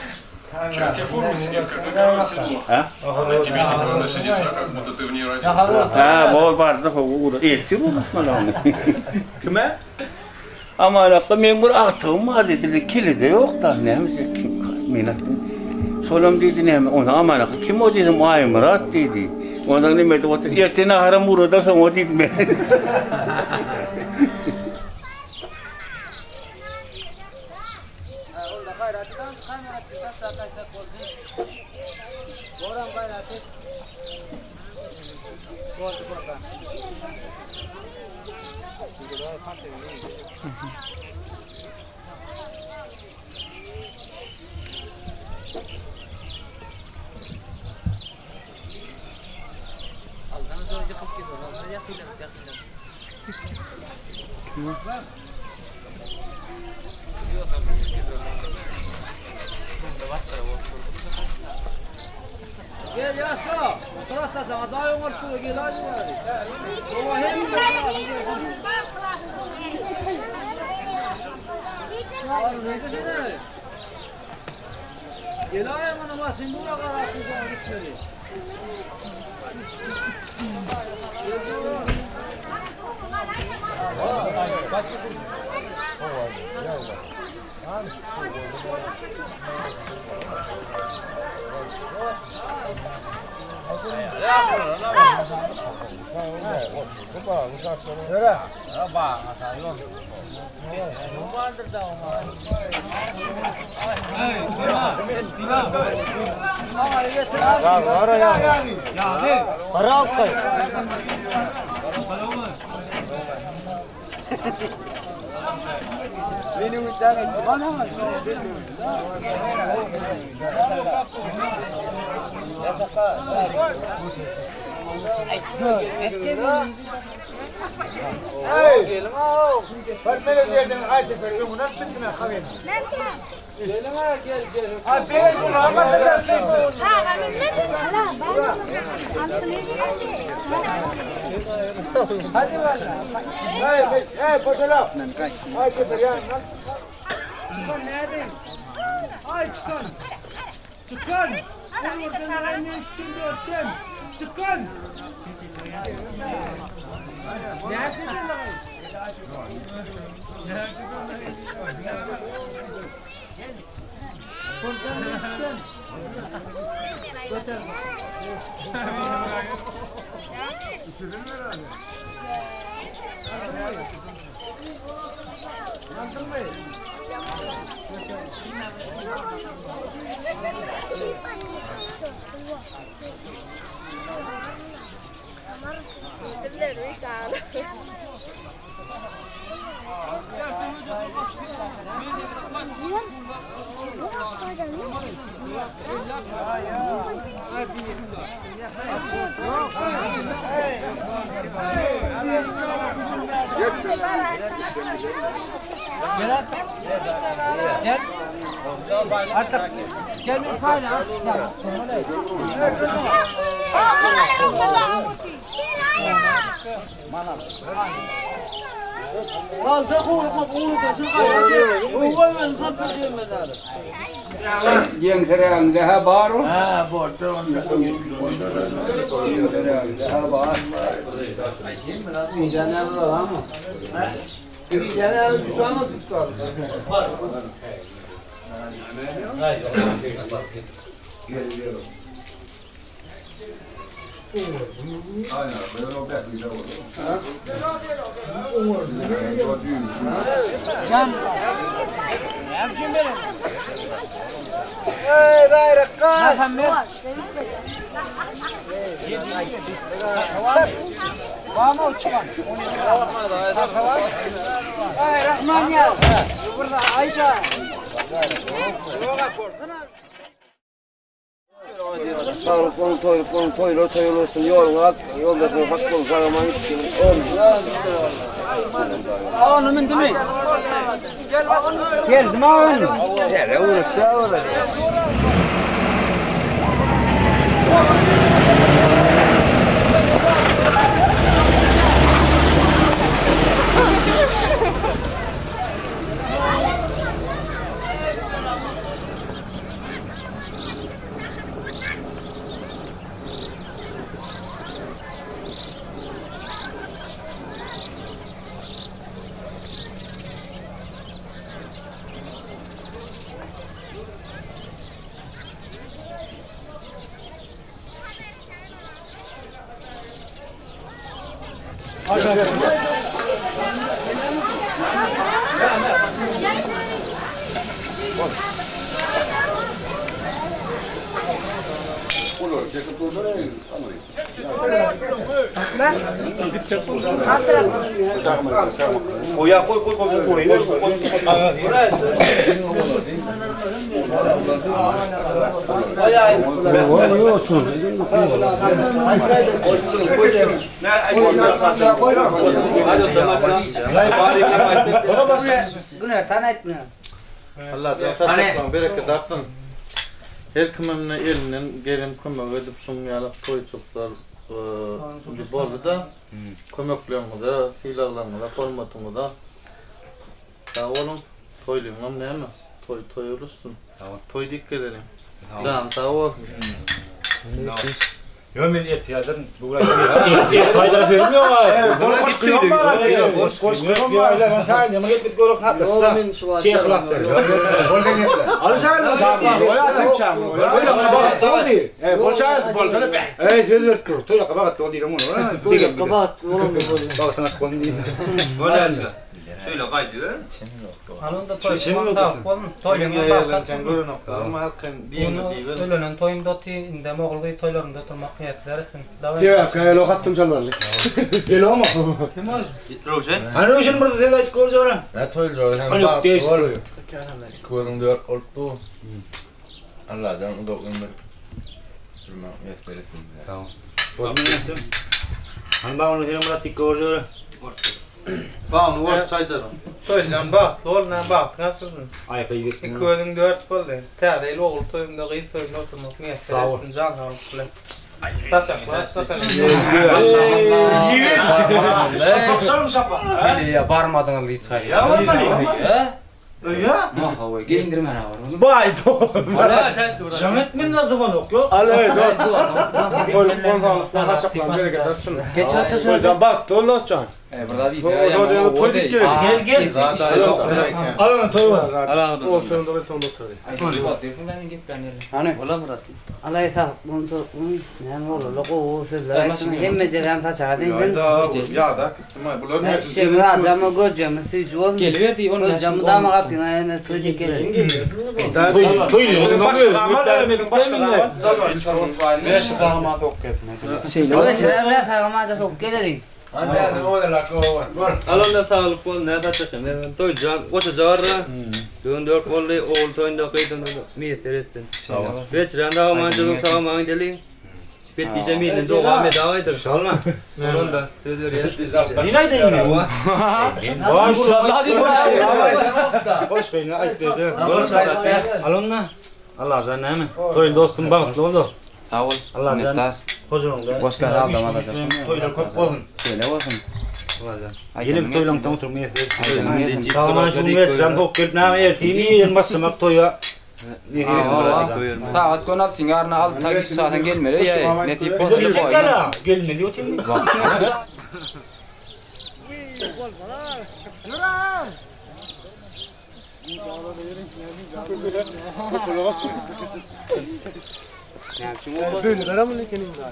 вчера тебе форму сидит, как на король седло. А? На тебе неправда сидит, да, как будто ты в ней родился. Ha, bol bardy, ho, ugra. Ertir uzatmaly ony. Kime? Amanakda meň bir agtygym bar diýdi, kilide ýok da, näme kim men aýtdym. Şolam diýdi näme, onda Amanakda kim o diýdim, Aýmyrat diýdi. Ondan neme edip otyr, erte naharam ugradarsyň o diýdim men. Gel Ýaşka, otur atlasaň, jaý oňaryp dur, gel aýdy bari. Gel aý mana maşyn dura garap dur, gitmeli. Çıkan nerede? Ay çıkan. Çıkan. Oradan üstünde öptüm. Çıkan. Nerede Gel. Ýeňserägiňde-hä bar ol. Hä, boldy onda. Ýeňserägiňde-hä bar. Saglyk boluň, toýluk boluň, toýlar toý bolsun, ýoluň ak, ýoldaşyň hak bolsun, sag-aman gitsin. Onu mündümi? Geldim ağam. Hele unutsa olar. Koy koy koy koy koy koy. Günortan aýtma. Allah jan saçaklaryň bereket artsyn. Her kimem elinden gelen kömegi edip şuň ýaly toýçulyklar boldy-da. Kömekleriňize, sylaglaryňyza, hormatyňyza sag boluň. Toýlyňam näme? Toý toý bolsun. Toý diýip geleliň. Janyň sag bolsun. Ýok men ertir ýazaryn. Bu gün ertir paýdar sözüm ýok. Boş goşgym bar. Ben şaýyn ýa gitip görüp hatda. Şeyh lak. Al şaýyn. E, bol şaýyn, bol söyle be. Ey söz berip dur. Toýa gabat ol diýdim onu. Gabat bolan boldy. Bagtyň açyk bolsun diýdim. Bolýar. Şöyle gaýdyber. Alanda toý bolsun. Toýuň Öýlenen toýunda oty, indem ogul gyz toýlarynda oturmak miýesser etsin. Sebäp elo hatdym çalarly. Elo mu? Kim ol? Röwşen. Ha Röwşen bir söz aýdyp görjegem. Ne toýlar hem Ol bagtly değişti. bol. Gözüň dört bolupdy. Allahdan uzak ömür sürmek miýesser etsin. Tamam. Boldy. Hani bak onu senin Murat dik görjegem. Bagny bolup çaýdaryn. Toýjan bagtly bol, näme bagtyň açylsyn. Aý gyz. Iki gözüň dört boldy. Täze ýyl ogul toýunda, gyz toýunda oturmak miýesser Sag bol. etsin, jan saglyk bilen. Saçaklar açmasaň. Şapak şalım şapak. Ya barmadyňyz hiç haýy. Ya barmaly. Öýe? Mahawy geýindirmän abar. Baý do. Jaň etmen de zıvan yok. Al öý do. Toýluk bol saglyk bol saçaklaryň bereket artsyn. Geç otur şöyle. Toýjan bagtly bol dostjan. E bir zat Toý diýip geleli. Gel gel. Al onu toy var. Oturun da sonda oturun. Hani? Ola Murat. Alay sağlık bunu tutun. Näme olur, gowy sözler aýtdyň. Hemme jerem saçaga deňden. Ýa da gitdim ay. Bular ne? Şeýle adama görjemi süýji bolsun. Geliberdi, onu Görjemi dama gapyňa ýene toý diýip geleli. Şeýle. Öýçeler sagamaja sokup geleli. Alanda saglyk bol, näme saçakym. Men toýjan, goşa jarra. Dön dört boldy, ogul toýunda, gyz toýunda miýesser etsin. Beçiren dagaman jylyk sagaman gideli. Betlije menden dowam edäýdir. Inşallah. Ondan da söz berýär. Men aýdaýyn men. Inşallah diýdim. Goşgyny aýt berse. Al onda. Allajan näme? Toýly dostum bagtly bol. Sag bol. Allajan Minnetdar. hozuryňda. Goşlar aldamaz. Toýlar köp bolsun. Şeýle bolsun. Allajan. Ýene bir toýlaňda oturyp meýse. Aýdanyň Tamam şu meselen hok gelip näme ertir ýerden başlamak toýa. Sagat gön altyň ýaryna alta giç saatyn gelmeli ýa nesip bolsa Gel gelmeli otyrmy? Böyle garamın ekenin daha.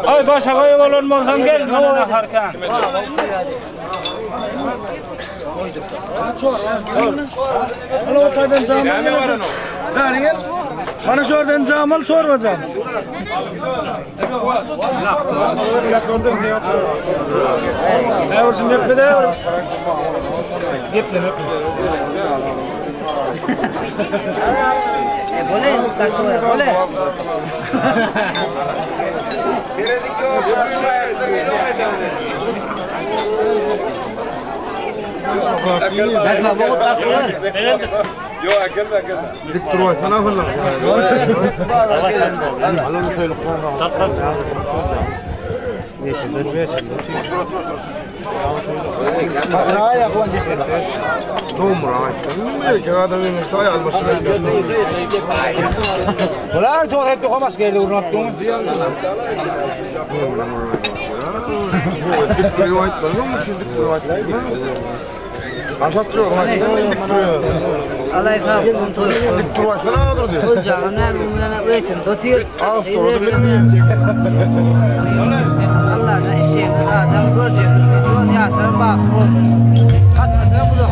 Ay başa koyup olan bolsam gel ne ola harkan. Alo taydan camal. Bäri gel. Bana şu oradan camal sorma camal. Ne vursun geple de vur. Geple geple. Bole, bole. Nazma bu tatlılar. Dik durma sana fırla. Ulan çok hep yokamaz geldi urnap dum. Alay kap kontrol. Toy canım ne öğütün dotir. Allah da işim adam görecek. Ulan yaşar bak bu. Katmasına bu da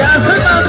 Ýaşamaň.